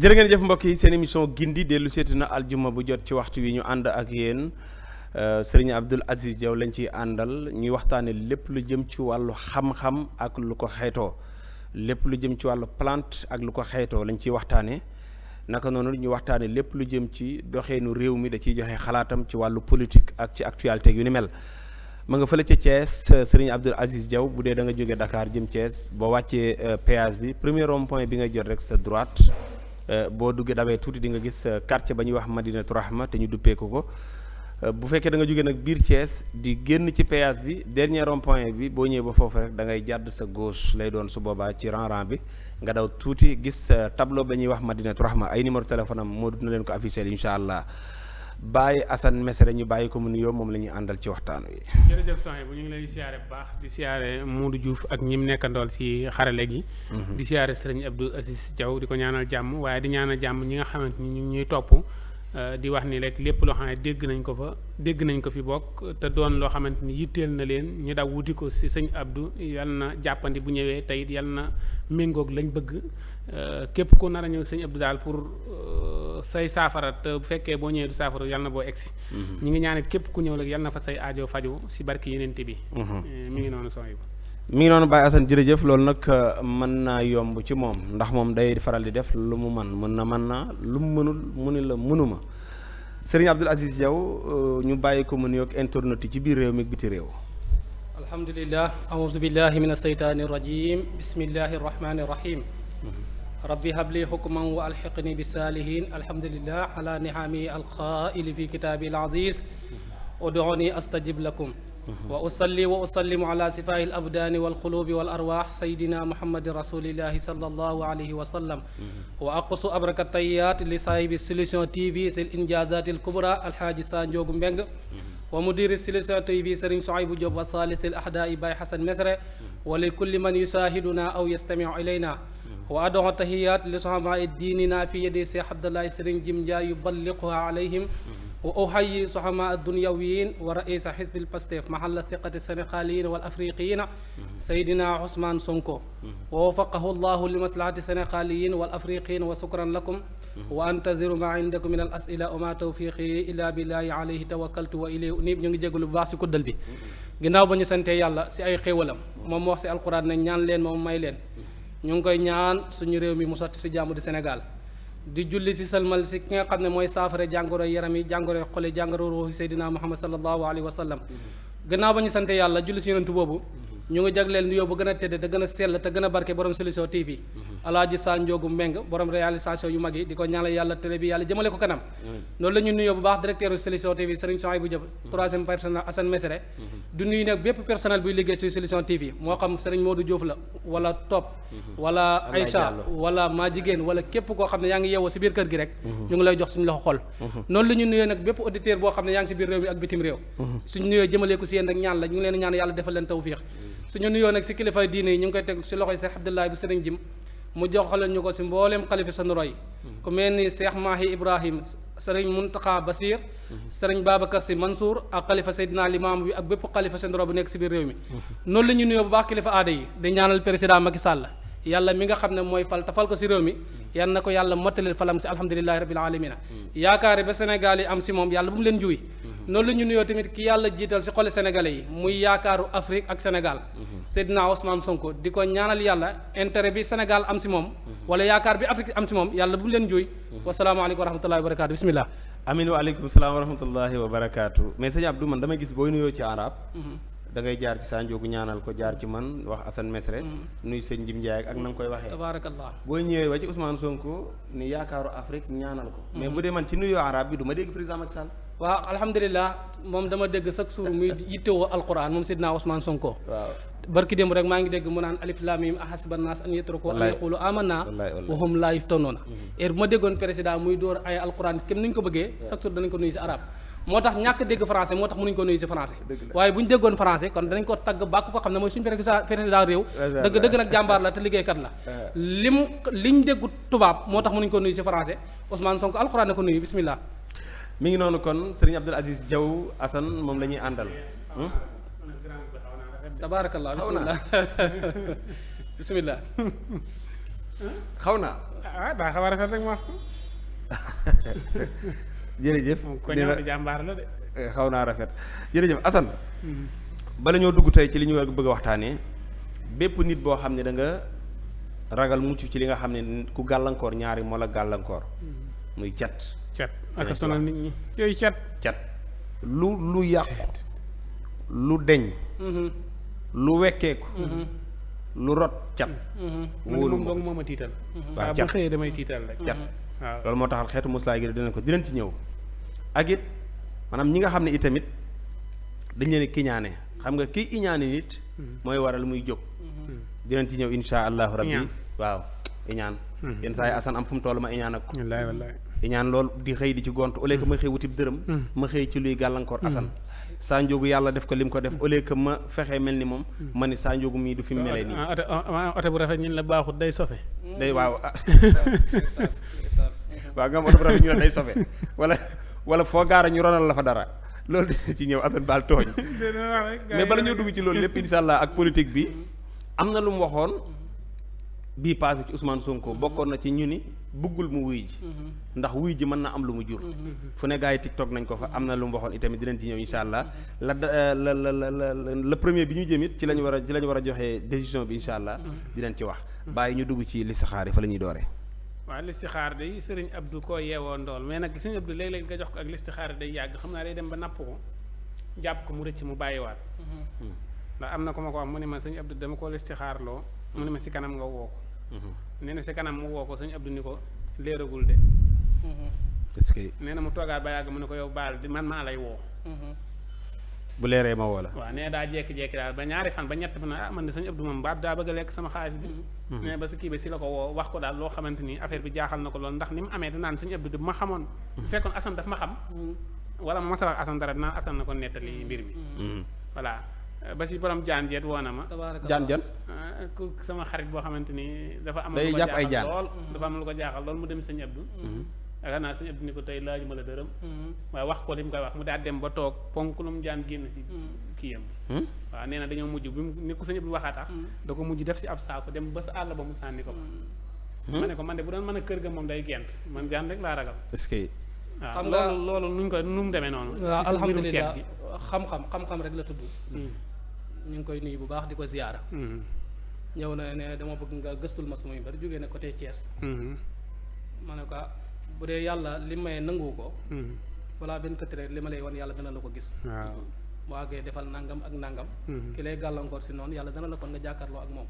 jërë ngeen jëf mbokk yi seen émission gindi dellu seeti na aljuma bu jot ci waxtu wi ñu ànd ak yéen sëriñ Abdoul Aziz Diaw lañ ciy àndal ñuy waxtaane lépp lu jëm ci wàllu xam-xam ak lu ko xeetoo lépp lu jëm ci wàllu plante ak lu ko xeetoo lañ ciy waxtaane naka noonu ñu waxtaane lépp lu jëm ci doxeenu réew mi da ciy joxe xalaatam ci wàllu politique ak ci actualité yu ni mel ma nga fële ca Thiès sëriñ Abdoul Aziz Diaw bu dee da nga jógee Dakar jëm Thiès boo wàccee péage bi premier rond point bi nga jot rek sa droite boo duggee dawee tuuti di nga gis quartier ba ñuy wax Madinatu Rahma te ñu duppeeku ko bu fekkee da nga jógee nag biir Thiès di génn ci péage bi dernier rond point bi boo ñëwee ba foofu rek da ngay jàdd sa gauche lay doon su boobaa ci rang bi nga daw tuuti gis tableau ba ñuy wax Madinatu Rahma ay numéro téléphone am moo dina leen ko affiché incha allah Baye Assane Mesere ñu bàyyi ko mu nuyoo moom la ñuy àndal ci waxtaan wi. jërëjëf soxna bu ñu ngi lay siyaare bu baax di siyaare Modou Diouf ak ñim nekkandool ci xarale gi. di siyaare sëriñ Abdoul Aziz Diaw di ko ñaanal jàmm waaye di ñaanal jàmm ñi nga xamante ni ñu ngi ñuy topp di wax ni rek lépp loo xam ne dégg nañ ko fi bokk te doon loo xamante ni yitteel na leen ñu daw wuti ko ci sëñ Abdou yal na jàppandi bu ñëwee tey it yal na méngoog lañ bëgg képp ku nar a ñëw sëñ Abdou daal pour say saafara te bu fekkee boo ñëwee du saafara yal na boo egsi ñi ngi ñaanit képp ku ñëw rek yal na fa say aajo faju ci barki yeneen bi mi ngi noonu sooy mi ngi noonu Baye Assane jërëjëf loolu nag mën naa yomb ci moom ndax moom day faral di def lu mu mën na lu mu mënul mu ni la mënuma sëriñ Abdoul Aziz Diaw ñu bàyyi ko mu nuyoog internet yi ci biir réew mi ak biti réew. alhamdulillah a'uuzu billahi min asaytaani rajim bismillahi rahmani rahim rabbi habli hukman wa alhiqni bisaalihin alhamdulillah ala ni'ami alqaa'ili fi kitaabi al-aziz ud'uuni astajib lakum wa usalli wa usallimu ala sifaahi al abdaani wal quluubi wal arwaax sayyidina muhammadin rasulillahi sallallahu alayhi wa sallam wa aqsu abraka tayyaat li saahibi solution TV sil injaazaati al kubra alxaaji Sa Njoogu Mbeng wa mudiri solution TV Serigne Souhaïbou Diop wa saalih al ahdaai Baye Hassan Mesre wa li kulli man yusaahiduna aw yastamiu ilayna wa ad'u tahiyaat li sahabaai diinina fi yadi Cheikh Abdoulaye Serigne Jim Ndiaye yuballiquha alayhim wa uhayyi suhamaa ad-dunyawiyin wa raisa xisbil Pastef mahalla thiqati sénégaliyyin wal afriqiyin Seydina Ousmane Sonko wa wafaqahu llahu li maslahati sénégaliyyin wal afriqiyin wa sukran lakum wa antadiru ma indakum min al asila wa ma tawfiqi illa billahi alayhi tawakkaltu wa ilayhi unib ñu ngi jégalu bu baax si kuddal bi ginnaaw ba ñu santee yàlla si ay xéewalam moom wax si alquran ne ñaan leen moom may leen ñu ngi koy ñaan suñu réew mi mu sotti si jàmm di Sénégal di julli si salmal si ki nga xam ne mooy saafara jàngoro yaram yi jàngoro xole jàngoro ruuxi Seydina Muhammad sallallahu alayhi wa sallam gannaaw ba ñu sante yàlla julli si yonentu boobu ñu ngi jagleel nuyoo bu gën a tedd te gën a sell te gën a barke borom solution TV alaaji Sa Njoogu Mbeng borom réalisation yu mag yi di ko ñaanal yàlla télé bi yàlla jëmale ko kanam noonu la ñu nuyoo bu baax directeur solution TV Serigne Souhaïbou Diop troisième personnel Assane Mesere du nuyu nag bépp personnel buy liggéey si solution TV moo xam Serigne Modou Diouf la wala Top wala Aïcha wala maa jigéen wala képp koo xam ne yaa ngi yeewoo si biir kër gi rek ñu ngi lay jox suñu loxo xol noonu la ñu nuyoo nag bépp auditeur boo xam ne yaa ngi si biir réew mi ak bitim réew suñu nuyoo jëmalee ko si yéen rek ñaan la ñu ngi leen ñaan yàlla defal leen tawfiix suñu nuyoo nag si kilifay diine yi ñu ngi koy teg si loxoy Cheikh Abdoulaye bu Serigne Jim mu joxale ñu ko si mbooleem xalifa sa nuroy ku mel ni Cheikh Mahi Ibrahim Serigne Muntaqa Basir Serigne Babacar Sy Mansour ak xalifa Seydina Limaamu bi ak bépp xalifa sa nuro bu nekk si biir réew mi noonu la ñu nuyoo bu baax kilifa aada yi di ñaanal président Macky Sall yàlla mi nga xam ne mooy fal tafal ko si réew mi yal na ko yàlla mottalil falam si alhamdulilahi rabbil alamina yaakaari ba Sénégal yi am si moom yàlla bu mu leen juuy noonu la ñu nuyoo tamit ki yàlla jiital si xoli sénégalais yi muy yaakaaru Afrique ak Sénégal Seydina Ousmane Sonko di ko ñaanal yàlla intérêt bi Sénégal am si moom wala yaakaar bi Afrique am si moom yàlla bu mu leen juuy wasalaamaaleykum wa rahmatullahi wa barakatu bismillah amin waaleykum salaam wa rahmatullahi wa barakaatu mais sëñ Abdou man damay gis booy nuyoo ci arab da ngay jaar ci Sa Njoogu ñaanal ko jaar ci man wax Assane Mesre nuy sëñ Jim Ndiaye ak na nga koy waxee tabarakallah booy ñëwee ba ci Ousmane Sonko ni yaakaaru Afrique ñaanal ko mais bu dee man ci nuyoo arab bi du ma dégg président Macky Sall waaw alhamdulilah moom dama dégg chaque jour muy yittewoo alquran moom Seydina Ousmane Sonko waaw barki démb rek maa ngi dégg mu naan alif lam mim ahasiba naas an yutraku an yaqulu amanna wa hum laa yuftanuuna bu ma déggoon président muy door ay alquran kem ni ñu ko bëggee chaque jour danañ ko nuyu si arab moo tax ñàkk dégg français moo tax mënuñu ko nuyu ci français waaye bu ñu déggoon français kon danañ ko tagg bàkk ko xam ne mooy suñu président réew dëgg nag jàmbaar la te liggéeykat la liñ déggu tubaab moo tax mënuñu ko nuyu ci français Ousmane Sonko alxuraan ne ko nuyu bismillah mi ngi noonu kon Serigne Abdoul Aziz Diaw Assane moom la ñuy àndal tabaarakallah bismillah bismillah xaw naa daa xaw a rafet rek ma wax ko. jërëjëf ko ñëw di jàmbaar la de. xaw naa rafet jërëjëf Assane. bala ñoo dugg tey ci li ñu bëgg a waxtaanee bépp nit boo xam ne da nga ragal mucc ci li nga xam ne ku gàllankoor ñaari moo la gàllankoor. muy cat. cat ak sonal nit ñi yooyu cat. lu yàqu. lu deñ. lu wekkeeku. lu rot cat. wóolu moom moo ma tiital. waaw cat bu xëyee damay tiital rek. cat waaw loolu moo taxal xeetu muslaay gi dinañ ci ñëw. ak it maanaam ñi nga xam ne itamit dañ leen kiñaane xam nga kii iñaane nit. mooy waral muy jóg. dinañ ci ñëw insha allahu rabbi. waaw iñaan. yenn saa yi Assane am fu mu toll ma iñaan ak ko. wallaay wallaay. iñaan loolu di xëy di ci gont au lieu que ma xëy wutib dërëm. ma xëy ci luy gàllankoor Assane. saa njóogu yàlla def ko lim ko def au lieu que ma fexee mel ni moom. ma ni saa njóogu mii du fi mu melee nii. oto bu rafet ñun la baaxut day sofe. day waaw. waaw nga am oto bu rafet ñu ne day sofe wala foo gaara ñu ronal la fa dara loolu ci ñëw Assane baal tooñ. mais bala ñoo dugg ci loolu lépp insha allah ak politique bi am na lu mu waxoon bii passé ci Ousmane Sonko bokkoon na ci ñu ni bëggul mu wuy ji ndax wuy ji mën na am lu mu jur fu ne gars yi TikTok nañ ko fa am na lu mu waxoon itamit dinañ ci ñëw insha allah la premier bi ñu jëm it ci lañu war a joxe décision bi insha allah dinañ ci wax bàyyi ñu dugg ci listixaar yi fa la ñuy dooree. waaw listixaar day sëriñ Abdou koo yeewoo ndool mais nag sëriñ Abdou léeg-léeg nga jox ko ak listixaar day yàgg xam naa day dem ba napp ko jàpp ko mu rëcc mu bàyyiwaat ndax am na ko ma ko wax mu ne ma sëriñ Abdou dama koo listixaar loo mu ne ma si kanam nga woo ko nee na si kanam mu woo ko sëriñ Abdou ni ko léeragul de est-ce que nee na mu toogaat ba yàgg mu ne ko yow baal di man maa lay woo bu leeree ma woo la waaw nee daa jekki-jekki daal ba ñaari fan ba ñett fan ah man de sëriñ Abdou moom baat daa bëgg a lekk sama xaalis bi nee ba sa kii ba si la ko woo wax ko daal loo xamante ni affaire bi jaaxal na ko lool ndax ni mu amee danaan sëriñ Abdou bu ma xamoon bu fekkoon Assane daf ma xam wala ma masa wax Assane dara dinaa Assane na ko nettali mbir mi voilà ba si borom jaan jeet woo na ma jaan ku sama xarit boo xamante ni dafa am day lu ko jàpp ay jaan jaaxal lool dafa am lu ko jaaxal lool mu dem sëriñ Abdou yaakaar naa sëriñ Abdou ni ko tey laaju ma la dërëm waaye wax ko li mu koy wax mu daal dem ba toog ponk lu mu jaan génn si kiyam waaw nee na dañoo mujj bi mu ni ko sëriñ Abdou waxaa tax da ko mujj def si ab saako dem ba sa àll ba mu sànni ko ma ne ko man de bu doon mën a kër ga moom day gent man jaan rek laa ragal est-ce que waaw xam nga loolu nuñ ko nu mu demee noonu waaw alhamdulilah gi xam-xam rek la tudd ñu ngi koy nuyu bu baax di ko ziyaara ñëw na ne dama bëgg nga gëstul ma sumuy mbir jógee ne côté Thiès ma ne ko bu dee yàlla li may nangu ko voilà 24 heures li ma lay wan yàlla dana la ko gis waaw mu àggee defal nangam ak nangam ki lay gàllankoor si noonu yàlla dana la kon nga jàkkaarloo ak moom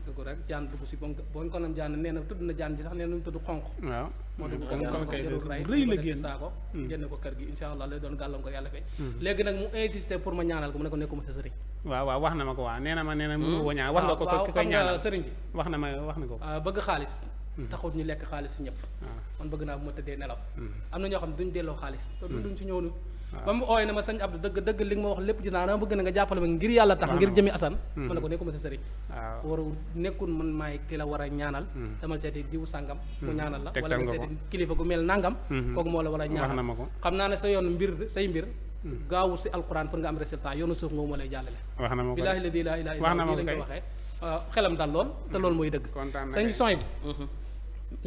dugg rek jaan dugg si boo ñu ko nam jaan nee na tudd na jaan ji sax nee na ñu tudd xonq waaw moo dugg kon ko kay jërul ray rëy la ko def génn ci saako génne ko kër gi insha allah lay doon gàllankoor yàlla fay léegi nag mu insisté pour ma ñaanal ko mu ne ko nekkuma sa sëriñ waaw wax na ma ko waaw nee na mënu wañaa wax nga ko ki koy ñaanal sëriñ bi wax na ko bëgg xaalis taxut ñu lekk xaalis si ñëpp man bëgg naa bu ma tëddee nelaw am na ñoo xam ne duñ delloo xaalis te duñ si ñëw nu ba mu ooy na ma sëñ Abdou dëgg li nga ma wax lépp gis naa dama bëgg na nga jàppale ma ngir yàlla tax ngir jëmi Assane ma ne ko nekkuma sa sëriñ waru nekkul man maay ki la war a ñaanal dama seeti diw sàngam mu ñaanal la wala nga seeti kilifa gu mel nangam kooku moo la war a ñaanal xam naa ne sa yoon say mbir gaawul si alxuraan pour nga am résultat yoonu suuf nga moo lay jàllale billaahi la di laa ilaaha illa lañ ko waxee xelam dal lool te loolu mooy dëgg sañ son bi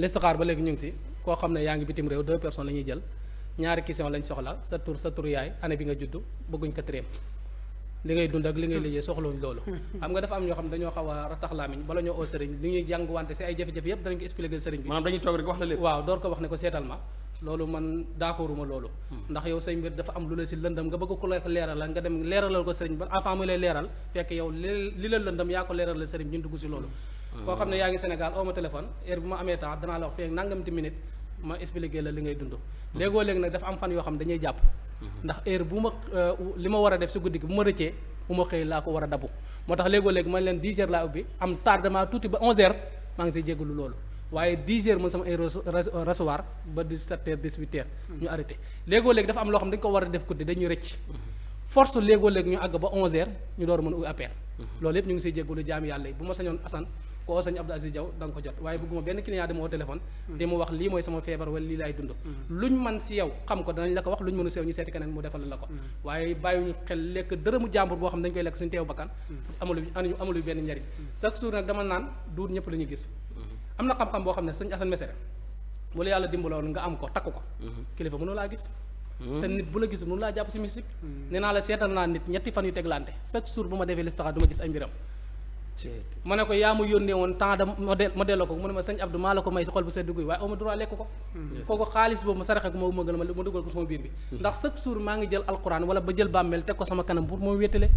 listixaar ba léegi ñu ngi si koo xam ne yaa ngi bitim réew 2 personnes la ñuy jël ñaari question lañ soxla sa tur yaay année bi nga judd bëgguñ 4e li ngay dund ak li ngay liggéey soxlawuñ loolu xam nga dafa am ñoo xam ne dañoo xaw a ratax laamiñ bala ñoo oo sëriñ li ñuy jàng wante si ay jafe-jafe yépp danañ ko expliquer sëriñ bi maanaam dañuy toog rek wax la lépp waaw door ko wax ne ko seetal ma loolu man d'accorduma loolu ndax yow say mbir dafa am lu la si lëndam nga bëgg ko la leeralal nga dem leeralal ko sëriñ ba avant mu lay leeral fekk yow li la lëndam yaa ko leeralal sëriñ bi ñu dugg si loolu koo xam ne yaa ngi Sénégal oo ma téléphone heure bu ma amee temps danaa la wax fekk nangamti minute ma expliquer la li ngay dund léegoo léegi nag dafa am fan yoo xam ne dañuy jàpp ndax heure bu ma li ma war a def si guddi gi bu ma rëccee bu ma xëy laa ko war a dabu moo tax léegoo léegi man leen 10 heures laa ubbi am tardement tuuti ba 11 heures maa ngi siy jégalu loolu waaye 10 heures man sama ay recevoir ba 17 heures 18 heures ñu arrêté léegoo léegi dafa am loo xam ne dañu ko war a def guddi dañuy rëcc force léegoo léegi ñu àgg ba 11 heures ñu door a mën a uy appel loolu yëpp ñu ngi siy jégalu jaami yàlla yi bu ma sañoon Assane koo sëñ Abdou Aziz Diaw da nga ko jot waaye bëgguma benn client dama woo téléphone di mu wax lii mooy sama feebar wala lii laay dund luñ man si yow xam ko danañ la ko wax luñ mënu si yow ñu seeti keneen mu defal la ko waaye bàyyiwuñu xel lekk dërëmu jàmbur boo xam ne dañu koy lekk suñu teew bakkan amulu benn njariñ chaque jour nag dama naan duut ñëpp la ñuy gis am na xam-xam boo xam ne sëñ Assane Mesere bu la yàlla dimbaloon nga am ko takk ko kilifa mënu laa gis te nit bu la gis mënu laa jàpp si mystique nee naa la seetal naa nit ñetti fan yu teglante chaque jour bu ma defee listixaar du ma gis ay mbiram ma ne ko yaa mu yónnee woon temps de ma delloo ko mu ne ma sëñ Abdou maa la ko may si xol bu sedd guy waaye awma droit lekk ko kooku xaalis boobu ma saraxe ko moo ma gën a ma dugal ko sama biir bi ndax chaque jour maa ngi jël alquran wala ba jël bàmmeel teg ko sama kanam pour moo wéttale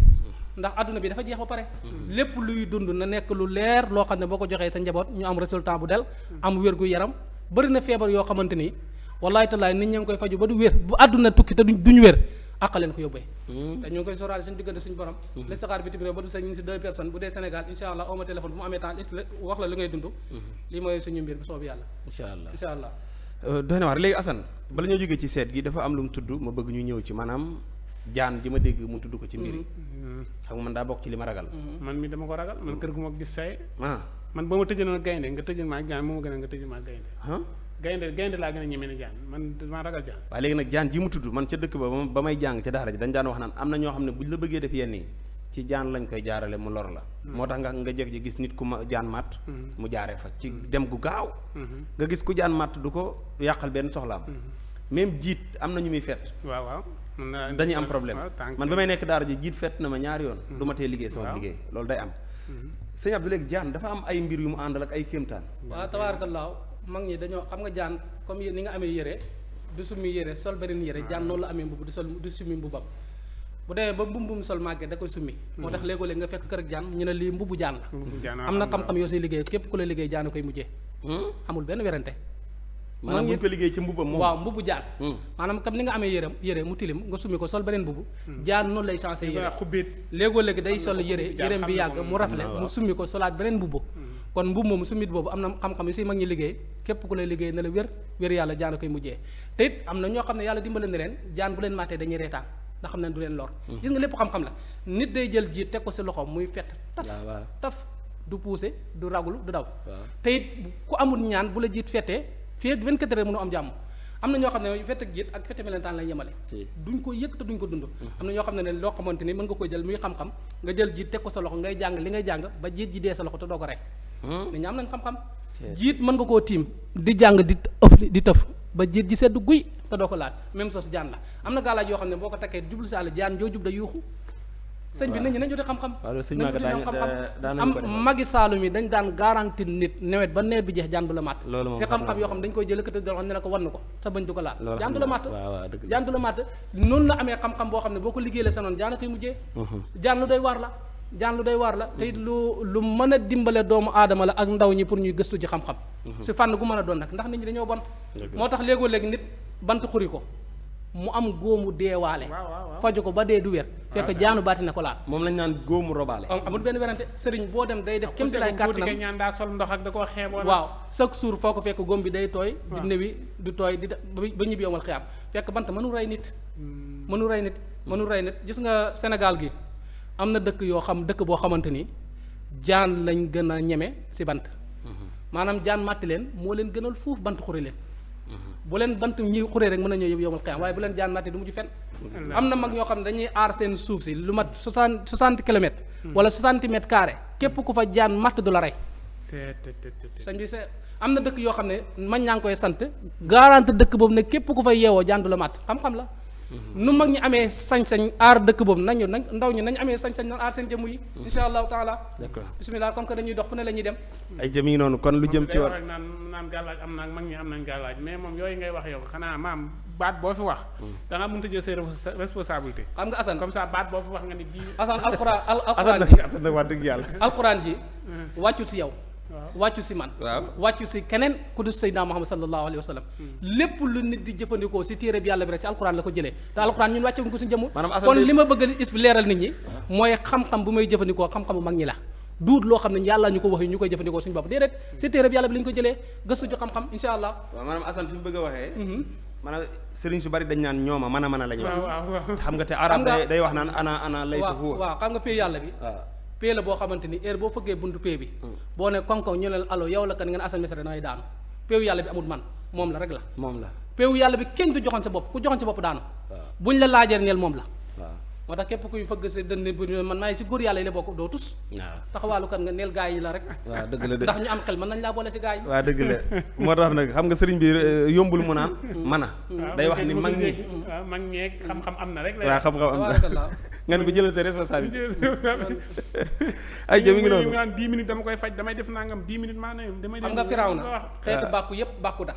ndax adduna bi dafa jeex ba pare lépp luy dund na nekk lu leer loo xam ne boo ko joxee sa njaboot ñu am résultat bu del am wér gu yaram bëri na feebar yoo xamante ni wallaay tallaay nit ña ngi koy faju ba du wér bu àdduna tukki te duñu wér àqaleen ko yóbbee te ñu ngi koy sóoraale suñu diggante suñu borom listixaar bitim réew ba du sa ñu ngi si 2 personnes bu dee Sénégal insha allah oma téléphone bu mu amee temps wax la li ngay dund lii mooy suñu mbir bu soobu yàlla insha allah doy na waar léegi Assane bala ñoo jógee ci seet gi dafa am lu mu tudd ma bëgg ñu ñëw ci maanaam jaan ji ma dégg mu tudd ko ci mbir yi xam nga man daa bokk ci li ma ragal man mi dama ko ragal man kër gu ma gis say ah man boo ma tëjee gaynde nga tëjee maa jaan moo ma gën a nga tëjee maa gaynde laa gën a ñeme ne jaan man maa ragal jaan waaye léegi nag jaan ji mu tudd man ca dëkk ba may jàng ca daara ji dañ daan wax naan am na ñoo xam ne buñ la bëggee def yenn yi ci jaan lañ koy jaarale mu lor la moo tax nga jekk ji gis nit ku ma jaan màtt mu jaaree fa ci dem gu gaaw nga gis ku jaan màtt du ko yàqal benn soxlaam même jiit am na ñu muy fett waaw dañuy am problème man ba may nekk daara ji jiit fett na ma ñaari yoon du ma tee liggéey sama liggéey loolu day am sëñ Abdou léegi jaan dafa am ay mbir yu mu àndal ak ay kéemtaan waaw tabaarakallaahu mag ñi dañoo xam nga jaan comme ni nga amee yére du summi yére sol beneen yére jaan noonu la amee mbubb du summi mbubbam bu demee ba mbubbum sol màggee da koy summi moo tax léegoo-léeg nga fekk kër ak jaan ñu ne lii mbubbu jaan la am na xam-xam yoo siy liggéey képp ku la liggéey jaan koy mujjee amul benn werante maanaam bu ñu ko liggéey ci mbubbam moom waaw mbubbu jaan maanaam comme ni nga amee yére mu tilim nga summi ko sol beneen mbubb jaan noonu lay changé yére léegoo-léegi day sol yéreem bi yàgg mu rafle mu summi ko solaat beneen mbubb kon mbubb moom summit boobu am na xam-xam yu si mag ñi liggéey képp ku lay liggéey na la wér yàlla jaan koy mujjee te it am na ñoo xam ne yàlla dimbale na leen jaan bu leen màttee dañuy reetaan ndax xam ne du leen lor gis nga lépp xam-xam la nit day jël jiit teg ko si loxo muy fett taf du poussé du raglu du daw te it ku amul ñaan bu la jiit fettee fii 24 heures mënu am jàmm am na ñoo xam ne fett ak jiit ak fett melentaan lañ yemale duñ ko yëg te duñ ko dund am na ñoo xam ne loo xamante ni mën nga koy jël muy xam-xam nga jël jiit teg ko sa loxo ngay jàng li ngay jàng ba jiit ji dee sa loxo te doo ko rek nit ñi am nañ xam-xam jiit mën nga koo tiim di jàng di tëf ba jiit ji sedd guy te doo ko laal même sos jaan la am na gaalaaj yoo xam ne boo ko takkee jublu si àll jaan joo jub da yuuxu sëñ bi nit ñi nañ jotee xam-xam am magi saalum yi dañ daan garanti nit nawet ba nawet bi jeex jaan du la màtt si xam-xam yoo xam dañ koy jël kati doo xam ne la ko wann ko te bañ du ko laal jaan du la màtt jaan du la màtt noonu la amee xam-xam boo xam ne boo ko liggéey la sa noonu jaan koy mujjee jaan lu doy waar la jaan lu doy waar la te it lu mën a dimbale doomu aadama la ak ndaw ñi pour ñuy gëstu ci xam-xam si fànn gu mën a doon nag ndax nit ñi dañoo bon moo tax léegoo-léegi nit bant xuri ko mu am góomu deewaale faju ko ba dee du wér fekk jaanu baati na ko laal moom lañ naan góomu robaale amul benn werante sëriñ boo dem day def kéem ti lay kàttanam ñaan daa sol ndox ak da koo xeeboon waaw chaque jour foo ko fekk góom bi day tooy di newi du tooy di ba ñibbi yomal xiyaam fekk bant mënu rey nit mënu rey nit gis nga Sénégal gi am na dëkk yoo xam dëkk boo xamante ni jaan lañ gën a ñeme si bant maanaam jaan màtti leen moo leen gënal fuuf bant xuri leen bu leen bant ñi xuree rek mën na ñëw yëpp yowmal xiyaam waaye bu leen jaan màtti du mujj fen am na mag ñoo xam ne dañuy aar seen suuf si lu mat 60 kilomètres wala 60 mètres carrés képp ku fa jaan màtt du la rey sañ bi am na dëkk yoo xam ne mag ñaa ngi koy sant garanti dëkk boobu ne képp ku fa yeewoo jaan du la màtt xam-xam la nu mag ñi amee sañ-sañ aar dëkk boobu nañu nañ ndaw ñi nañ amee sañ-sañ na aar seen jëmm yi insha allahu taala d'accord bismillah comme que dañuy dox fu ne la ñuy dem ay jëm yi noonu kon lu jëm ci war rek naan gàllaaj am na mag ñi am nañ gàllaaj mais moom yooyu ngay wax yow xanaa maam baat boo fi wax da nga mënta jël say responsabilité xam nga Assane comme ça baat boo fi wax nga ni bii Assane alquran Assane nag wax dëgg yàlla alquran ji wàccut si yow wàccu si man wàccu si keneen ku dul Seydina Muhammad sallallahu alayhi wa sallam lépp lu nit di jëfandikoo si téere bi yàlla bi rek si alquran la ko jëlee te alquran ñun wàcce wuñ ko si jëmm kon li ma bëgg a leeral nit ñi mooy xam-xam bu may jëfandikoo xam-xamu mag ñi la duut loo xam ne yàlla ñu ko wax yi ñu koy jëfandikoo suñu bopp déedéet si téere bi yàlla bi la ñu ko jëlee gëstu ci xam-xam insha allah waaw maanaam Assane fi mu bëgg a waxee maanaam sëriñ su bari dañ naan ñooma mën a la ñu wax xam nga te arab day wax naan ana laysa huwa waaw xam nga pay yàlla bi pay la boo xamante ni heure boo fëggee buntu pay bi boo ne konko ñu ne allo yow la kan ngeen Assane Mesere dangay daanu payu yàlla bi amul man moom la rek la payu yàlla bi kenn du joxoon sa bopp ku joxoon sa bopp daanu buñ la laajee neel moom la moo tax képp kuy fëgg sa dënn bu man maay si góor yàlla yi la bokk doo tus waaw taxawaalu kan nga neel gaa yi la rek waaw dëgg la de ndax ñu am xel mën nañ laa boole si gaa yi waaw dëgg la moo tax nag xam nga sëriñ bi yombul mu naan mana day wax ni mag ñi waaw mag ñeeg xam-xam am na rek waaw xam-xam am na tabarakallah nga ne ko jëlal sa responsabilité ay jëm mi ngi noonu naan 10 minutes dama koy faj damay def nangam 10 minutes maanaam damay xam nga firaaw na xeetu bàkku yëpp bàkku da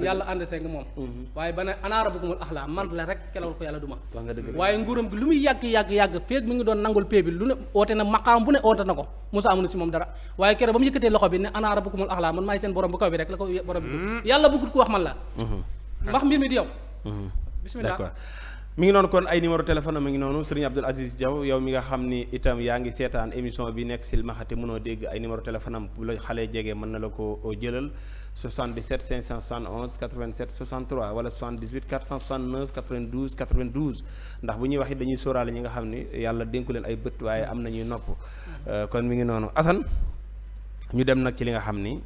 yàlla ànd seeg moom waaye ba ne ana rabbukumul axlaa man la rek kelawul ko yàlla duma wax nga dëgg la waaye nguuram gi lu muy yàgg feeg mi ngi doon nangul pee bi lu ne oote na maqaam bu ne oote na ko Moussa amul si moom dara waaye keroog ba mu yëkkatee loxo bi ne ana rabbukumul axlaa man maay seen borom bu kaw bi rek la ko borom bi yàlla bëggut ko wax man la wax mbir mi di yow bismillah d'accord mi ngi noonu kon ay numéro téléphone mi ngi noonu Serigne Abdoul Aziz Diaw yow mi nga xam ni itam yaa ngi seetaan émission bi nekk Silmaxa te mënoo dégg ay numéro téléphone am bu la xale jege mën na la ko jëlal 77 571 87 63 wala 78 469 92 92 ndax bu ñuy wax it dañuy sóoraale ñi nga xam ni yàlla dénku leen ay bët waaye am nañuy nopp kon mi ngi noonu Assane ñu dem nag ci li nga xam ni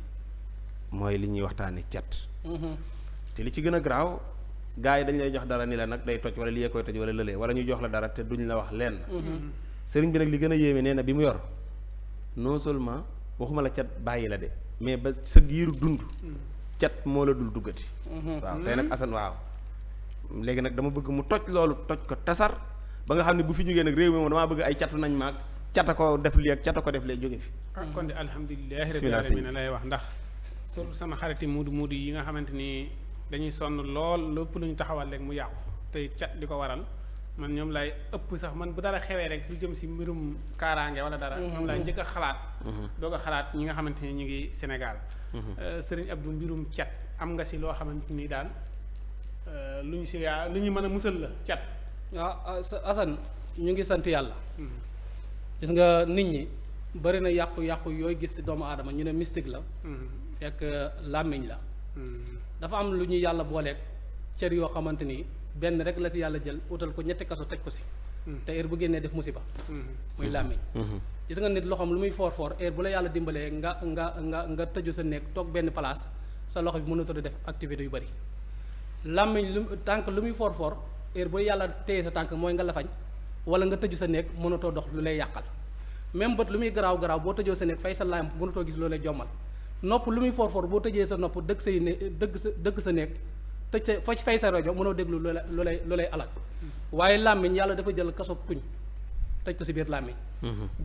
mooy li ñuy waxtaane cat te li ci gën a garaaw gaa yi dañ lay jox dara ni la nag day toj wala lii koy toj wala lëlee wala ñu jox la dara te duñ la wax lenn sëriñ bi nag li gën a yéeme nee na bi mu yor non seulement waxuma la cat bàyyi la de mais ba sa giiru dund cat moo la dul duggati waaw tey nag Assane waaw léegi nag dama bëgg mu toj loolu toj ko tasar ba nga xam ne bu fi jógee nag réew mi moom damaa bëgg ay catu nañ maag cata ko def lii ak cata ko def lee jóge fi kon de alhamdulilahi rabbil alamin lay wax ndax surtout sama xariti muudu yi nga xamante ni dañuy sonn lool lépp lu ñu taxawal rek mu yàqu tey cat di ko waral man ñoom lay ëpp sax man bu dara xewee rek lu jëm si mbirum kaaraange wala dara ñoom lay njëkk a xalaat doog a xalaat ñi nga xamante ni ñu ngi Sénégal sëriñ Abdou mbirum cat am nga si loo xamante ni daal lu ñu si yaa lu ñu mën a musal la cat waaw Assane ñu ngi sant yàlla gis nga nit ñi bari na yàqu-yàqu yooyu gis ci doomu aadama ñu ne mystique la fekk làmmiñ la dafa am lu ñu yàlla booleeg cër yoo xamante ni benn rek la si yàlla jël utal ko ñetti kaso teg ko si te heure bu génnee def musiba muy làmmiñ gis nga nit loxoom lu muy foor heure bu la yàlla dimbalee nga tëju sa néeg toog benn place sa loxo bi mënatoo def activité yu bari làmmiñ lu tànk lu muy foor heure bu yàlla téye sa tànk mooy nga la fañ wala nga tëju sa néeg mënatoo dox lu lay yàqal même bët lu muy garaaw boo tëjoo sa néeg fay sa lampe mënatoo gis loolu lay jommal nopp lu muy foor boo tëjee sa nopp dëgg sa néeg tëj sa fa fay sa rajo mënoo déglu lu lay alal waaye làmmiñ yàlla dafa jël kaso tuñ tëj ko si biir làmmiñ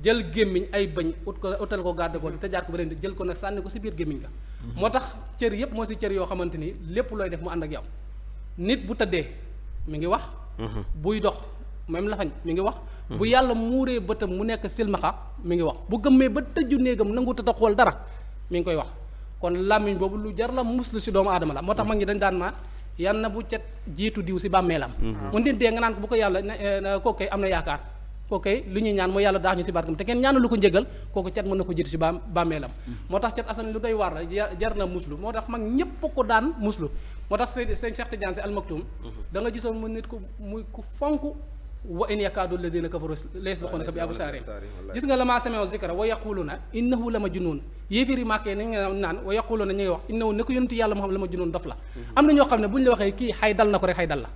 jël gémmiñ ay bëñ utal ko garde ko tëjaat ko ba leen jël ko nag sànni ko si biir gémmiñ ga moo tax cër yépp moo si cër yoo xamante ni lépp looy def mu ànd ak yow nit bu tëddee mi ngi wax buy dox même lafañ mi ngi wax bu yàlla muuree bëtam mu nekk silmaxa mi ngi wax bu gëmmee ba tëju néegam nangu tata xool dara mi ngi koy wax kon làmmiñ boobu lu jar la muslu si doomu aadama la moo tax mag ñi dañ daan ma yan na bu cet jiitu diw si bàmmeelam mu ndintee nga naan ko bu ko yàlla kooku kay am na yaakaar kooku kay lu ñuy ñaan mooy yàlla daax ñu si barkam te kenn ñaanu lu ko njëgal kooku cet mën na ko jiitu si bàmmeelam moo tax cet Assane lu doy war la jar na muslu moo tax mag ñépp ko daan muslu moo tax seen Cheikh Tidiane si almaktum da nga gisoon mu nit ku muy ku fonk wa in yakaadu alladina kafaru layasbiquunaka bi absaarihim gis nga la maa sami'u zikra wa yaquluuna innahu la majnuun yéefiri màkkee nañ nga naan wa yaquluuna ñu ngi wax innahu ne ko yonentu yàlla Muhammad la majnuun dof la am na ñoo xam ne bu ñu la waxee kii xay dal na ko rek xay dal la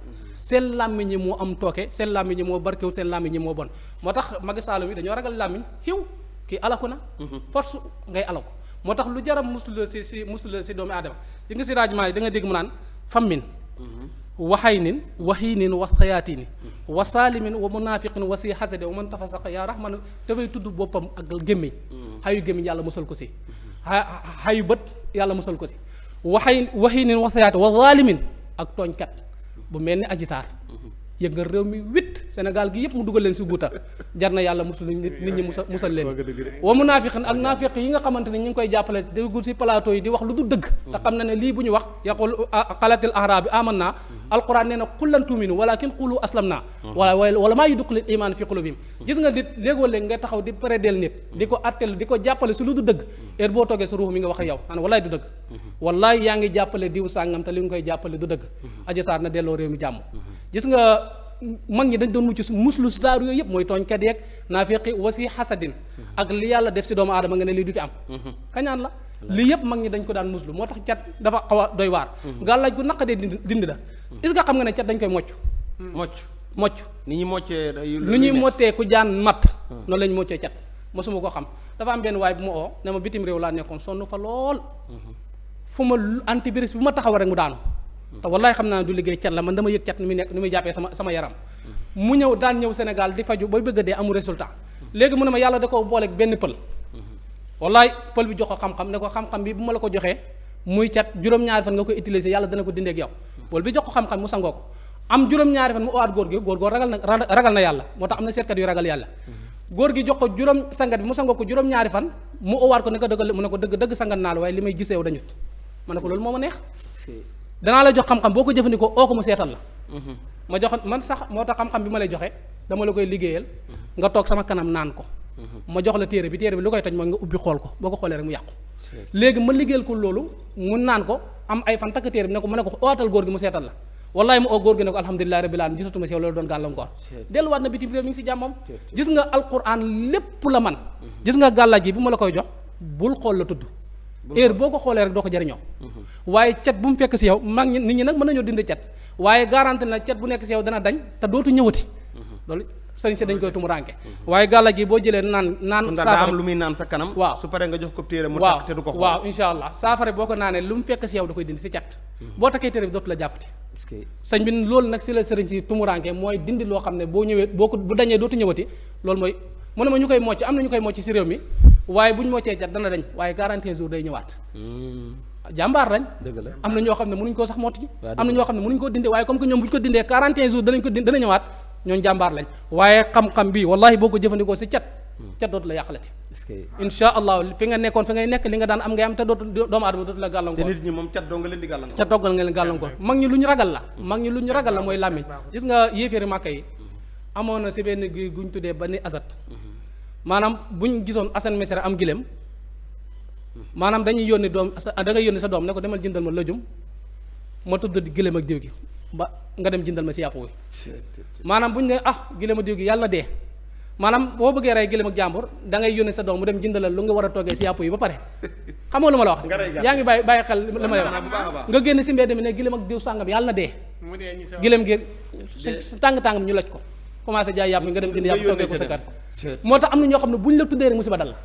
seen làmmiñ yi moo am tooke seen làmmiñ yi moo barkewut seen làmmiñ yi moo bon moo tax magi Saalum yi dañoo ragal làmmiñ xiw kii alaku na force ngay alaku moo tax lu jaram muslu si doomu aadama di nga si rajement yi da nga dégg mu naan fammin waxaynin waxiinin wa sayaatini wa saalimin wa munaafiqin wa si xasade wa man tafasaqa yaa rahman dafay tudd boppam ak gémmiñ xayu gémmiñ yàlla musal ko si xayu bët yàlla musal ko si waxiinin wa sayaati wa zaalimin ak tooñkat bu mel ni Adji Sarr yëngal réew mi wit Sénégal gi yëpp mu dugal leen si guuta jar na yàlla musul nit ñi musal leen wa munaafiqin ak naafiq yi nga xamante ne ñu ngi koy jàppale dégul si plateau yi di wax lu du dëgg te xam na ne lii bu ñu wax yaqul qalatil ahrabi amanna alquran nee na qul lan tu'minu walakin qulu aslamna wala maa yudxilul iman fi qulubihim gis nga nit léegoo léeg nga taxaw di prédel nit di ko attel di ko jàppale si lu du dëgg heure boo toogee sa ruux mi nga wax ak yow naan wallaay du dëgg wallaay yaa ngi jàppale diw sàngam te li nga koy jàppale du dëgg Adji Sarr na delloo réew mi jàmm gis nga mag ñi dañ doon mucc muslu saaru yooyu yëpp mooy tooñkat yeeg naafiqi wasi xasadin ak li yàlla def si doomu aadama nga ne lii du fi am kañaan la lii yëpp mag ñi dañ ko daan muslu moo tax cat dafa xaw a doy waar gàllaaj gu naqadee dindi la est-ce que xam nga ne cat dañ koy mocc mocc ni ñuy moccee lu ñuy mottee ku jaan matt noonu la ñu moccee cat mosuma ko xam dafa am benn waay bu ma oo ne ma bitim réew laa nekkoon sonn fa lool fu ma antivirus bu ma taxaw rek mu daanu te wallaay xam naa du liggéey cat la man dama yëg cat ni muy nekk ni muy jàppee sama yaram mu ñëw daan ñëw Sénégal di faju ba bëgg a dee amul résultat léegi mu ne ma yàlla da ko booleeg benn pël wallaay pël bi jox ko xam-xam ne ko xam-xam bi bu ma la ko joxee muy cat juróom-ñaari fan nga koy utiliser yàlla dana ko dindeeg yow pël bi jox ko xam-xam mu sangoo ko am juróom-ñaari fan mu owaat góor gi góor ragal na yàlla moo tax am na seetkat yu ragal yàlla góor gi jox ko juróom sangat bi mu sangoo ko juróom-ñaari fan mu owaat ko ne ko dëgg mu ne ko dëgg sangat naa la waaye li may gisee yow dañut ma ne ko loolu moo ma neex danaa la jox xam-xam boo ko jëfandikoo oo ko mu seetal la ma jox man sax moo tax xam-xam bi ma lay joxe dama la koy liggéeyal nga toog sama kanam naan ko ma jox la téere bi lu koy toj mooy nga ubbi xool ko boo ko xoolee rek mu yàqu léegi ma liggéeyal ko loolu mu naan ko am ay fan takk téere bi ne ko mu ne ko ootal góor gi mu seetal la wallaay mu oo góor gi ne ko alhamdulillahi rabbil alamin gisatuma si yow loolu doon gàllankoor delluwaat na bitim réew mi ngi si jàmmam gis nga alquran lépp la man gis nga gàllaaj yi bu ma la koy jox bul xool la tudd heure boo ko xoolee rek doo ko jëriñoo waaye cat bu mu fekk si yow mag ñi nit ñi nag mën nañoo dindi cat waaye garanti na cat bu nekk si yow dana dañ te dootu ñëwati loolu sëñ si dañ koy tumuranke waaye gàlla gi boo jëlee naan saafara am lu muy naan sa kanam waaw su paree nga jox ko téere mu takk te du ko xool waaw insha allah saafara boo ko naanee lu mu fekk si yow da koy dindi si cat boo takkee téere bi dootu la jàppati sëñ bi loolu nag si la sëriñ si tumuranke mooy dindi loo xam ne boo ñëwee boo ko bu dañee dootu ñëwati loolu mooy mu ne ma ñu koy mocc am na ñu koy mocc si réew mi waaye bu ñu moccee cat dana dañ waaye 41 jours day ñëwaat jàmbaar lañ am na ñoo xam ne mënuñ koo sax motti am na ñoo xam ne mënuñ koo dindee waaye comme que ñoom bu ñu ko dindee 41 jours dana ñëwaat ñoon jàmbaar lañ waaye xam-xam bi wallahi boo ko jëfandikoo si cat dootu la yàqalati insha allah fi nga nekkoon fi ngay nekk li nga daan am ngay am te dootu doomu aadama dootu la gàllankoor te nit ñi moom cat doo nga leen di gàllankoor cat doo nga leen gàllankoor mag ñi lu ñu ragal la mooy làmmiñ gis nga yéeféeri màkka yi amoon na si benn gi guñ tuddee ba ni asat maanaam buñ gisoon asan mesere am gilem maanaam dañuy yónni doom da ngay yónni sa doom ne ko demal jëndal ma lëjum ma tudd gilem ak diw gi ba nga dem jëndal ma si yàpp wi maanaam bu ñu ne gilem ak diw gi yàlla na dee maanaam boo bëggee rey gilem ak jàmbur da ngay yónni sa doom mu dem jëndalal lu nga war a toggee si yàpp yi ba pare xam nga lu ma la wax yaa ngi bàyyi xel li ma lay wax nga génn si mbedd mi ne gilem ak diw sàngam yàlla na dee gilem gi tàng-tàng ñu laj ko commencé jaay yàpp nga dem jënd yàpp toggee ko sa kër moo tax am na ñoo xam ne bu ñu la tuddee rek musiba dal la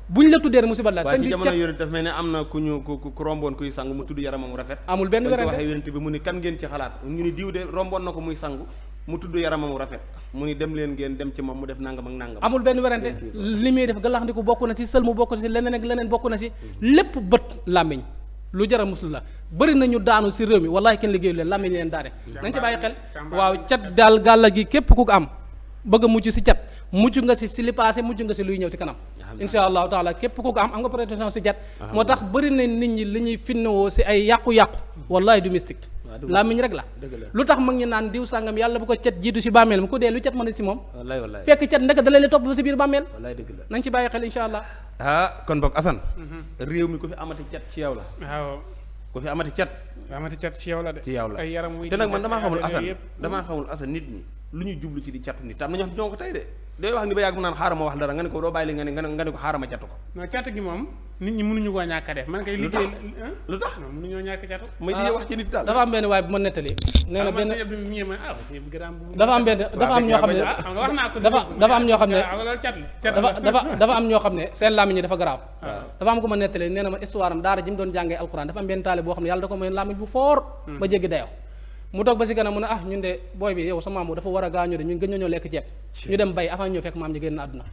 bu ñu la tuddee rek musiba dal la waaye ci jamono yonent daf mel ne am na ku romboon kuy sangu mu tudd yaramam rafet amul benn werante waxee yonent bi mu ni kan ngeen ci xalaat ñu ni diw de romboon na ko muy sangu mu tudd yaramam rafet mu ni dem leen ngeen dem ci moom mu def nangam ak nangam amul benn werante li muy def galaxndiku bokk na si sël mu bokk na si leneen ak leneen bokk na si lépp bët làmmiñ lu jara muslu la bëri nañu daanu si réew mi wallahi kenn liggéeyu leen làmmiñ leen daane nañ si bàyyi xel waaw cat daal gàlla gi képp ku ko am bëgg a mucc si cat mucc nga si li passé mucc nga si luy ñëw si kanam insha allahu taala képp ku ko am nga protection si cat moo tax bëri na nit ñi li ñuy finnewoo si ay yàqu-yàqu wallahi du mystique làmmiñ rek la lu tax mag ñi naan diw sàngam yàlla bu ko cat jiitu si bàmmeel mu ko dee lu cat mën a si moom fekk cat ndek da leen topp ba si biir bàmmeel nañ ci bàyyi xel insha allah kon boog Assane réew mi ku fi amati cat ci yow la waaw ku fi amati cat ci yow la de ci yow la ay yaram muy te nag man damaa xamul Assane nit ñi lu ñuy jublu ci di catu nit am na ñoo xam ñoo ko tey de day wax ni ba yàgg mu naan xaaral ma wax dara nga ne ko doo bàyyi li nga ne ko xaaral ma catu ko non catu gi moom nit ñi mënuñu koo ñàkk a def man kay liggéey lu tax non mënuñoo ñàkk catu may di wax ci nit daal dafa am benn waay bu ma nettali nee na benn dafa am ñoo xam ne dafa am ñoo xam ne dafa am ñoo xam ne seen làmmiñ ñi dafa garaaw dafa am ko ma nettali nee na ma histoire am daara ji mu doon jàngee alquran dafa am benn taale boo xam ne yàlla da ko may làmmiñ bu foor ba jéggi dayoo mu toog ba si kanam mu ne ñun de booy bi yow sa maam dafa war a gaañu de ñun gën ñoo lekk ceeb ñu dem bay avant ñoo fekk maam ji génn àdduna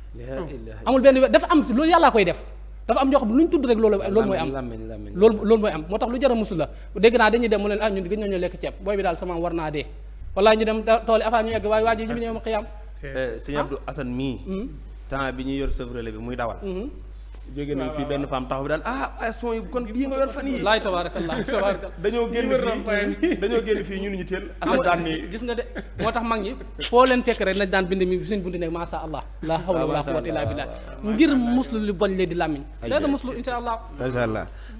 amul benn dafa am si loolu yàllaa koy def dafa am ñoo xam ne lu ñu tudd rek loolu mooy am loolu mooy am moo tax lu jar a musul la dégg naa dañuy dem mu leen ñun gën ñoo lekk ceeb booy bi daal sa maam war naa dee wala ñu dem tool yi avant ñu egg waaye waa ji ñu ñëw xiyaam sëñ Abdou Assane mii temps bi ñuy yor Chevrolet bi muy dawal jóge nañ fii benn femme taxaw bi daal son yi kon bii nga yor fan yi laay tabarakallah dañoo génn fii ñu ni ñu teel daan ni gis nga de moo tax mag ñi foo leen fekk rek lañ daan bind mi suñ bunti nekk masha allah la hawla wala quwwata illa billah ngir muslu lu boñ lee di làmmiñ da muslu insha allah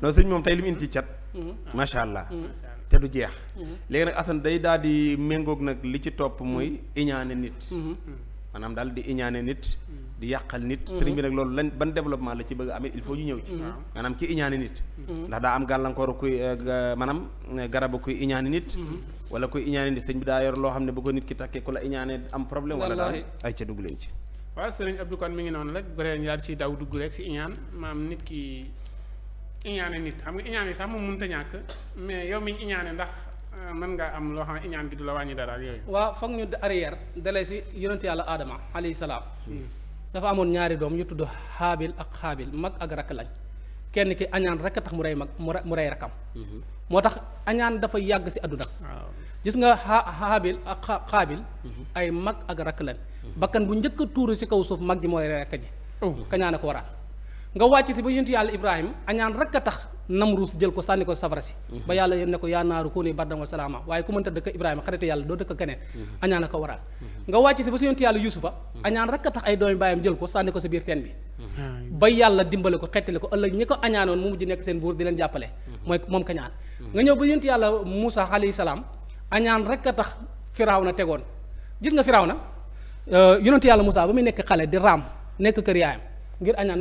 non sëñ moom tey li mu indi ci cat masha allah te du jeex léegi nag Assane day daal di méngoog nag li ci topp muy iñaane nit maanaam daal di iñaane nit di yàqal nit sëriñ bi nag loolu lan ban développement la ci bëgg a amee il faut ñu ñëw ci maanaam ki iñaane nit ndax daa am gàllankooru kuy maanaam garabu kuy iñaane nit wala kuy iñaane nit sëñ bi daa yor loo xam ne bu ko nit ki takkee ku la iñaane am problème wala daal ay ca dugg leen ci waaw sëriñ Abdou kon mi ngi noonu rek bu dee ñu daal di si daw dugg rek si iñaan maam nit ki iñaane nit xam nga iñaan yi sax moom mënut a ñàkk mais yow mi ñu iñaane ndax mën nga am loo xam ne iñaan gi du la wàññi dara yooyu. waaw foog ñu arrière dalee si yonent yàlla Adama alayhi salaam. dafa amoon ñaari doom yu tudd xaabil ak xaabil mag ak rakk lañ kenn ki añaan rek a tax mu rey mag mu rey rakkam. moo tax añaan dafa yàgg si àdduna. waaw gis nga xaabil ak xaabil ay mag ak rakk lañ. bakkan bu njëkk a tuuru si kaw suuf mag ji mooy rey rakk ji. kañaan a ko waral nga wàcc si ba yonent yàlla Ibrahima añaan rek a tax Namruus jël ko sànni ko safara si. ba yàlla yéen ne ko yaa naaru kuuni bardan wa salaama waaye ku mënta dëkk Ibrahima xaritu yàlla doo dëkk keneen. añaan a ko waral nga wàcc si ba si yonent yàlla Yuusufa añaan rek a tax ay doomi baayam jël ko sànni ko sa biir teen bi. ba yàlla dimbale ko xettali ko ëllëg ñi ko añaanoon mu mujj nekk seen buur di leen jàppale. mooy moom kañaan nga ñëw ba yonent yàlla Muusa alayhi salaam añaan rek a tax Firawna tegoon gis nga Firawna yonent yàlla Muusa ba muy nekk xale di raam nekk kër yaayam ngir añaan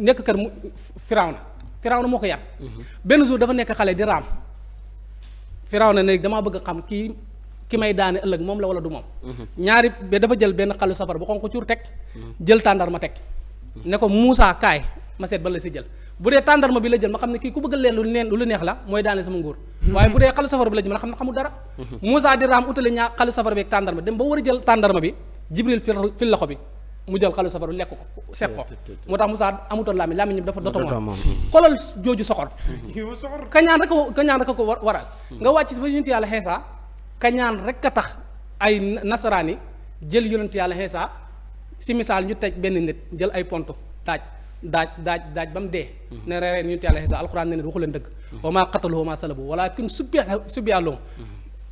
nekk kër Firawna moo ko yar benn jour dafa nekk xale di raam Firawna ne damaa bëgg a xam ki may daane ëllëg moom la wala du moom ñaari ba dafa jël benn xalu safar bu xonq cuur teg jël tàndarma teg ne ko Muusa kaay ma seet ba la si jël bu dee tàndarma bi la jël ma xam ne kii ku bëgg leen lu neex la mooy daane sama nguur waaye bu dee xalu safar bi la jël ma xam ne xamul dara Muusa di raam utale ñaar xalu safar bi ak tàndarma dem ba war a jël tàndarma bi Jibril fil loxo bi mu jël xalu safar bi lekk ko seet ko moo tax Moussa amutoon làmmiñ ñi dafa dotomoon xoolal jooju soxor kañaan rek ko waral nga wàcc si ba yonent yàlla Iisaa kañaan rek a tax ay nasaraan yi jël yonent yàlla Iisaa si misaal ñu teg benn nit jël ay pontu daaj ba mu dee ne reereen yonent yàlla Iisaa alxuraan ne waxu leen dëgg wa maa qataluhu wa maa salabuhu walaakin subbiha lahum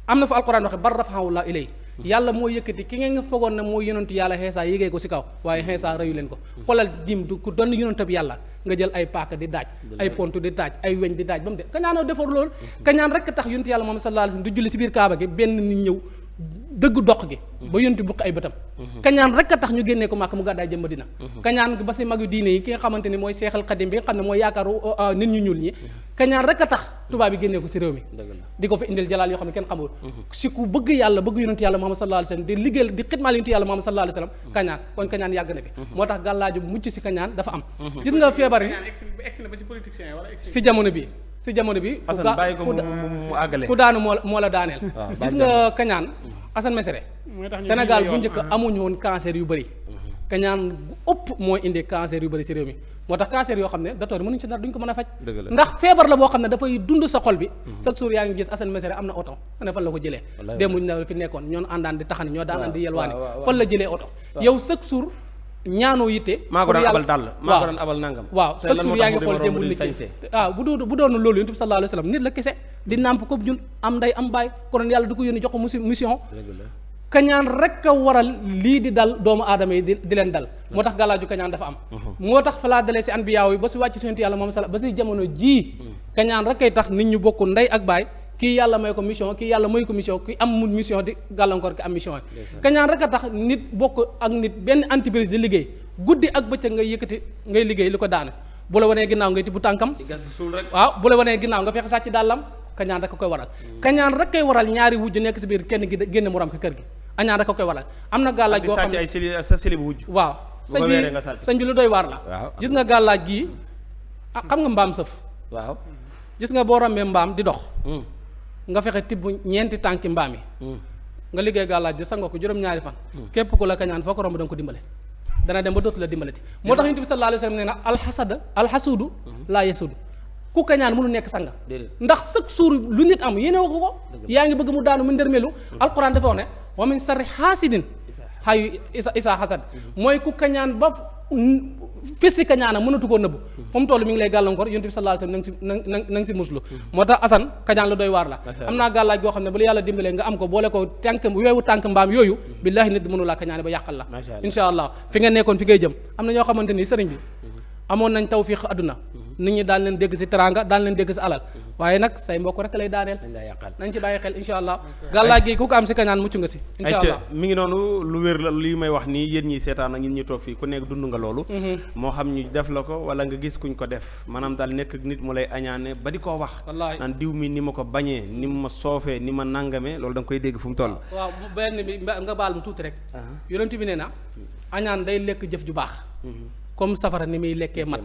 am na fa alxuraan waxe bal rafa'ahu llaahu ilayhi yàlla moo yëkkati ki ngeen nga fogoon ne mooy yonentu yàlla Iisaa yéegee ko si kaw waaye Iisaa reyu leen ko xoolal dim du ku doon yonent bi yàlla nga jël ay paaka di daaj ay pontu di daaj ay weñ di daaj ba mu de kañaanoo defar loolu kañaan rek tax yonentu yàlla Muhammad sallallahu alayhi wasallam du julli si biir kaaba gi benn nit ñëw dëgg dox gi ba yonent buq ay bëtam kañaan rek a tax ñu génnee ko Màkka mu gàddaay jëm Madina kañaan ba si mag yu diine yi ki nga xamante ni mooy Seexal Xadim bi nga xam ne mooy yaakaaru nit ñu ñuul ñi kañaan rek a tax tubaab yi génnee ko si réew mi di ko fi indil jalaal yoo xam ne kenn xamul si ku bëgg yàlla bëgg yonent yàlla Muhammad sallallahu alayhi wasallam di liggéeyal di xidmaal yonent yàlla Muhammad sallallahu alayhi wasallam kañaan kon kañaan yàgg na fi moo tax gàllaaju mucc si kañaan dafa am gis nga feebar yi si jamono bi ku daanu moo la daaneel gis nga kañaan Assane Mesere Sénégal bu njëkk amuñu woon cancer yu bëri kañaan bu ëpp mooy indi cancer yu bëri si réew mi moo tax cancer yoo xam ne docteur mënuñu si dara duñ ko mën a faj ndax feebar la boo xam ne dafay dund sa xol bi chaque jour yaa ngi gis Assane Mesere am na oto nga ne fan la ko jëlee démb ñu fi nekkoon ñoon àndaan di taxani ñoo daanaan di yelwaani fan la jëlee oto yow chaque jour ñaanoo yitte maa ko doon abal dàll maa ko doon abal nangam waaw chaque jour yaa ngi xool démb nit ki waaw bu doon loolu yonent bi sallallahu alayhi wasallam nit la kese di nàmp ko ñun am nday am baay konoon yàlla du ko yónni jox ko mission kañaan rek a waral lii di dal doomu aadama yi di leen dal moo tax gàllaaju kañaan dafa am moo tax fa laa dalee si anbiyaaw yi ba si wàcc si yonent yàlla moom sala ba si jamono jii kañaan rek kay tax nit ñu bokk ndey ak baay kii yàlla may ko mission kii yàlla may ko mission ki am mu mission di gàllankoor ki am mission yi kañaan rek a tax nit bokk ak nit benn entreprise di liggéey guddi ak bëccëg ngay yëkkati ngay liggéey li ko daane bu la wanee ginnaaw ngay tibb tànkam waaw bu la wanee ginnaaw nga fexe sàcc dàllam kañaan rek a koy waral kañaan rek koy waral ñaari wujj nekk si biir kenn gi génn morom ki kër gi añaan rek a koy waral am na gàllaaj boo xam ne sa sili bu wujj waaw sëñ bi lu doy waar la gis nga gàllaaj gii xam nga mbaam sëf waaw gis nga boo rombee mbaam di dox nga fexe tibb ñeenti tànki mbaam yi nga liggéey gàllaaj bi sax nga ko juróom-ñaari fan képp ku la kañaan foo ko romb da nga ko dimbale dana dem ba dootu la dimbalati moo tax yonent bi sallallahu alayhi wasallam nee na alxasuudu laa yasuudu ku kañaan mënu nekk sanga ndax chaque jour lu nit am yéene woo ko yaa ngi bëgg mu daanu mu ndërmelu alquran dafa wax ne wa min sarri xaasidin xayu isa xasad mooy ku kañaan ba fisi kañaana mënatu koo nëbb fa mu toll mi ngi lay gàllankoor yonent bi sallallahu alayhi wasallam na nga si muslu moo tax Assane kañaan la doy waar la am naa gàllaaj goo xam ne bu la yàlla dimbalee nga am ko boole ko tànk weewu tànk mbaam yooyu billaahi nit mënu laa kañaane ba yàqal la insha allah fi nga nekkoon fi ngay jëm am na ñoo xamante ni sëriñ bi amoon nañ tawfiq adduna nit ñi daan leen dégg si teranga daan leen dégg si alal waaye nag say mbokk rek lay daaneel dañ laa yàqal nañ ci bàyyi xel insha allah gàllaaj gi ku ko am si kañaan mucc nga si insha allah mi ngi noonu lu wér la lii may wax nii yéen ñi seetaan ak ñun ñu toog fii ku nekk dund nga loolu moo xam ñu def la ko wala nga gis kuñ ko def maanaam daal nekk ak nit mu lay añaane ba di koo wax wallaahi naan diw mi ni ma ko bañee ni ma soofee ni ma nangame loolu da nga koy dégg fu mu toll waaw benn bi nga baal mu tuuti rek yonent bi nee na añaan day lekk jëf ju baax comme safara ni muy lekkee matt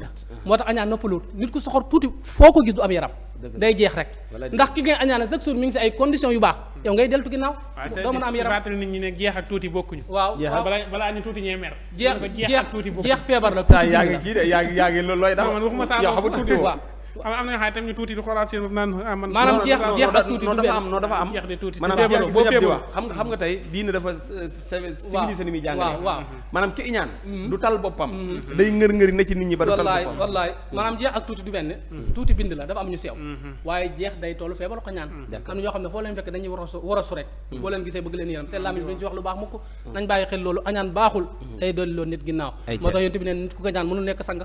moo tax añaan noppaluwut nit ku soxor tuuti foo ko gis du am yaram day jeex rek ndax ki ngay añaane chaque jour mi ngi si ay conditions yu baax yow ngay deltu ginnaaw doo mën a am yaram fàttali nit ñi ne jeex ak tuuti bokkuñu waaw balaa ñu tuuti ñee mer jeex feebar la saa yaa ngi kii de yaa ngi loolu looy daal man waxuma saa yow xam nga tuuti woo am na nga xam tam ñu tuuti di xoolaat seen naan man maanaam jeex ak tuuti du benn non dafa am jeex de tuuti maanaam feebaroo jeex boo di feebaroo wax xam nga tey diine dafa civilisé ni muy jàngale waaw maanaam ki iñaan du tal boppam day ngër-ngëri na ci nit ñi ba du tal boppam wallaay maanaam jeex ak tuuti du benn tuuti bind la dafa am ñu seew waaye jeex day tollu feebaru xañaan am na ñoo xam ne foo leen fekk dañuy war a su rek boo leen gisee bëgg leen yaram seen làmmiñ bi dañ ci wax lu baax mukk nañ bàyyi xel loolu añaan baaxul day dolli loolu nit ginnaaw moo tax yonent bi ne nit ku ko ñaan mënul nekk sang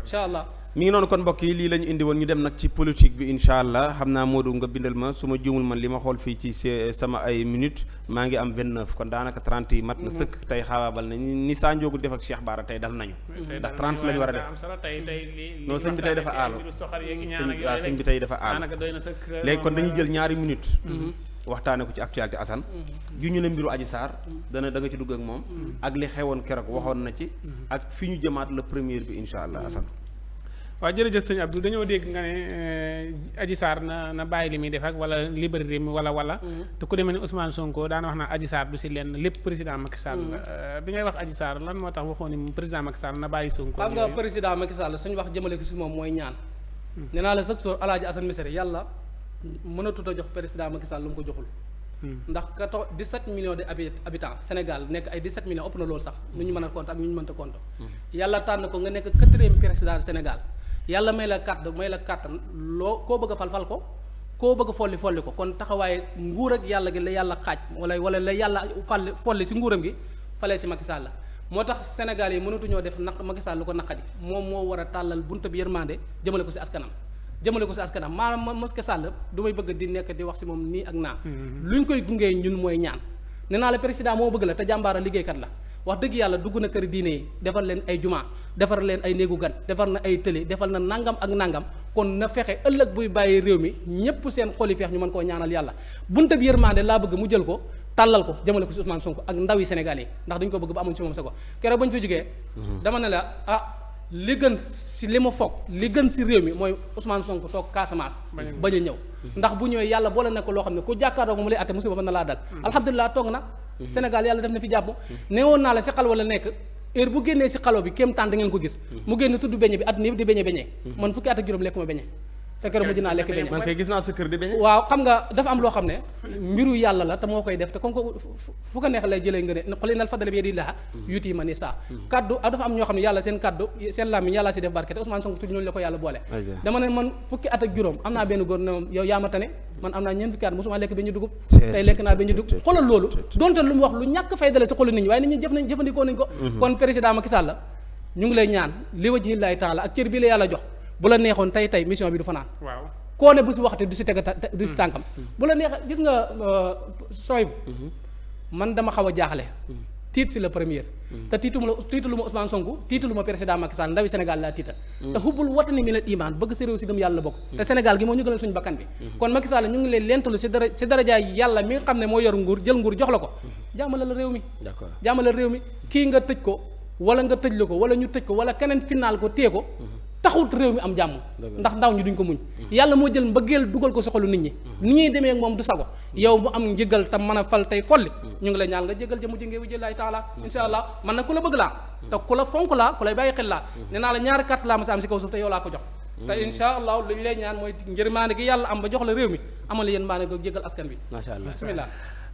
insha allah mi ngi noonu kon mbokk yi lii la ñu indi woon ñu dem nag ci politique bi incha allah xam naa Modou nga bindal ma su ma juumul man li ma xool fii ci sama ay minutes maa ngi am 29 kon daanaka 30 yi mat na sëkk tey xaabaabal na ni Sa Ndiogou def ak Cheikh Bara tey dal nañu ndax 30 la ñu war a def non sëñ bi tey dafa aalu waaw sëñ bi tey dafa aalu léegi kon dañuy jël ñaari minutes waxtaane ko ci actualité Assane ju ñu ne mbiru Adji Sarr da nga ci dugg ak moom ak li xewoon keroog waxoon na ci ak fi ñu jëmaat le premier bi incha allah Assane waaw jërëjëf sëñ Abdou dañoo dégg nga ne Adji Sarr na bàyyi li muy def ak wala libéré réew mi wala te ku demee ne Ousmane Sonko daana wax naa Adji Sarr du si lenn lépp président Macky Sall la bi ngay wax Adji Sarr lan moo tax waxoon ni président Macky Sall na bàyyi Sonko xam nga président Macky Sall suñu wax jëmale ko si moom mooy ñaan nee naa la chaque jour Alaaji Assane Mesere yàlla mënatut a jox président Macky Sall lu mu ko joxul ndax 17 millions de habitants Sénégal nekk ay 17 millions ëpp na loolu sax nu ñu mën a compte ak nu ñu mënta compte yàlla tànn ko nga nekk 4e président Sénégal yàlla may la kàttan loo koo bëgg a fal ko koo bëgg a folli ko kon taxawaay nguur ak yàlla gi la yàlla xaaj wala la yàlla folli si nguuram gi falee si Macky Sall la moo tax Sénégal yi mënatuñoo def Macky Sall lu ko naqadi moom moo war a tàllal bunta bi yërmande jëmale ko si askanam maanaam Macky Sall du may bëgg di nekk di wax si moom nii ak naa luñ koy gungee ñun mooy ñaan nee naa la président moo bëgg la te jàmbaara liggéeykat la wax dëgg yàlla dugg na kër diine yi defar leen ay jumaa defar leen ay néegu gan defar na ay tëli defal na nangam ak nangam kon na fexe ëllëg buy bàyyi réew mi ñépp seen xoli feex ñu mën koo ñaanal yàlla bunta bi yërmande laa bëgg mu jël ko tàllal ko jëmale ko si Ousmane Sonko ak ndaw yi Sénégal yi ndax dañu ko bëgg ba amuñ si moom sa ko keroog ba ñu fa jógee dama ne la li gën si li ma foog li gën si réew mi mooy Ousmane Sonko toog Casamance bañ a ñëw ndax bu ñëwee yàlla boole na ko loo xam ne ku jàkkaaroo mu lay atte musiba mën na laa dal alhamdulilah toog na Sénégal yàlla def na fi jàpp ne woon naa la si xalwa la nekk heure bu génnee si xalwa bi kéem taan da ngeen ko gis mu génn tudd beñe bi at nii di beñe man fukki at ak juróom lekk ma beñe te keroog mujj naa lekk beñe man kay gis naa sa kër di beñe waaw xam nga dafa am loo xam ne mbiru yàlla la te moo koy def te comme que fu ko neex lay jëlee nga ne xol inal fadala bi yadillah yuti man yasha kaddu dafa am ñoo xam ne yàlla seen kaddu seen làmmiñ yàlla si def barke te Ousmane Sonko tudd ñooñu la ko yàlla boole dama ne man fukki at ak juróom am naa benn góor ne moom yow yaa ma tane man am naa ñeent fukki at mosuma lekk beñu dugub tey lekk naa beñu dugub xoolal loolu donte lu mu wax lu ñàkk fayda la si xolu nit ñi waaye nit ñi jëfandikoo nañ ko kon président Macky Sall ñu ngi lay ñaan li wajhillaahi taala ak cër bi la yàlla jox bu la neexoon tey mission bi du fanaan koo ne bu si waxte du si teg du si tànkam bu la neexee gis nga sooy man dama xaw a jaaxle tiit si la première te tiitalu ma Ousmane Sonko tiitalu ma président Macky Sall ndawi Sénégal laa tiital te xubbul watani mi leen iman bëgg si réew si gëm yàlla la bokk te Sénégal gi moo ñu gënal suñu bakkan bi kon Macky Sall ñu ngi leen lentalu si darajaay yàlla mi nga xam ne moo yor nguur jël nguur jox la ko jaamalal réew mi kii nga tëj ko wala nga tëj la ko wala ñu tëj ko wala keneen final ko téye ko taxut réew mi am jàmm ndax ndaw ñi duñ ko muñ yàlla moo jël mbëggeel dugal ko si xolu nit ñi ni ñuy demee ak moom du sago yow mu am njëgal tam mën a fal tey folli ñu ngi lay ñaan nga jégal jëmu jëngee wi jëllaay taala insha allah man nag ku la bëgg laa te ku la fonk laa ku lay bàyyi xel laa nee naa la ñaari carte laa ma sa am si kaw suuf te yow laa ko jox te insha allah lu ñu lay ñaan mooy njërmaane gi yàlla am ba jox la réew mi amal yéen maane ko jégal askan bi masha allah bismillah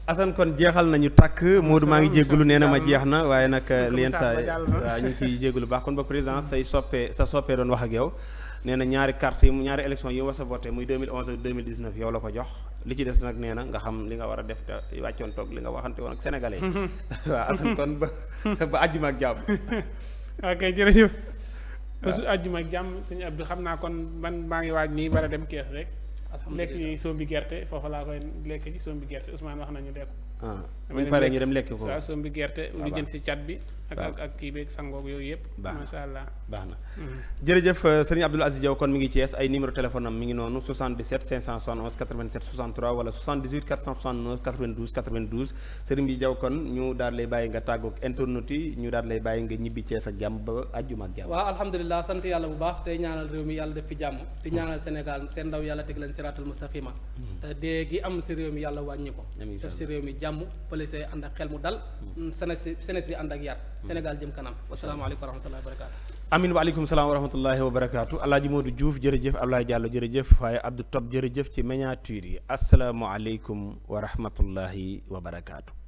Assane kon jeexal nañu tàkk Modou maa ngi jégalu nee na ma jeex na waaye nag leen sa waaw ñu ngi ciy jégalu baax kon ba président sa soppee doon wax ak yow nee na ñaari carte yi ñaari élection yi war a voté muy 2011 ak 2019 yow la ko jox li ci des nag nee na nga xam li nga war a def te wàccoon toog li nga waxante woon ak sénégalais yi waaw Assane kon ba àjjuma ak jàmm ok jërëjëf bésu àjjuma ak jàmm sëñ Abdou xam naa kon man maa ngi waaj nii bara dem kees rek lekk yi sombi gerte foofu laa koy lekk ji sombi gerte Ousmane wax nañu lekk bu ñu paree ñu dem lekk ko waaw sombi gerte lu jën si cat bi ak kii beeg sangoog yooyu yëpp masha Allah baax na jërëjëf sëriñ Abdoul Aziz Diaw kon mi ngi Thiès ay numéro téléphone am mi ngi noonu 77 571 87 63 wala 78 469 92 92 sëriñ bi Diaw kon ñu daal lay bàyyi nga tàggoog internet yi ñu daal lay bàyyi nga ñibbi Thiès ak jàmm ba àjjuma ak jàmm. waaw alhamdulilah sant yàlla bu baax tey ñaanal réew mi yàlla def fi jàmm di ñaanal Sénégal seen ndaw yàlla teg leen siraatal mustaqima dee gi am si réew mi yàlla wàññi ko def si réew mi jàmm police ànd ak xel mu dal senes bi ànd ak yar Sénégal jëm kanam wasalaamaaleykum wa rahmatullahi wa barakaatu. amin waaleykum salaam wa rahmatullahi wa barakaatu Alaaji Modou Diouf jërëjëf Ablaye Diallo jërëjëf waaye Abdou Top jërëjëf ci miniature yi asalaamaaleykum wa rahmatullahi wa barakaatu.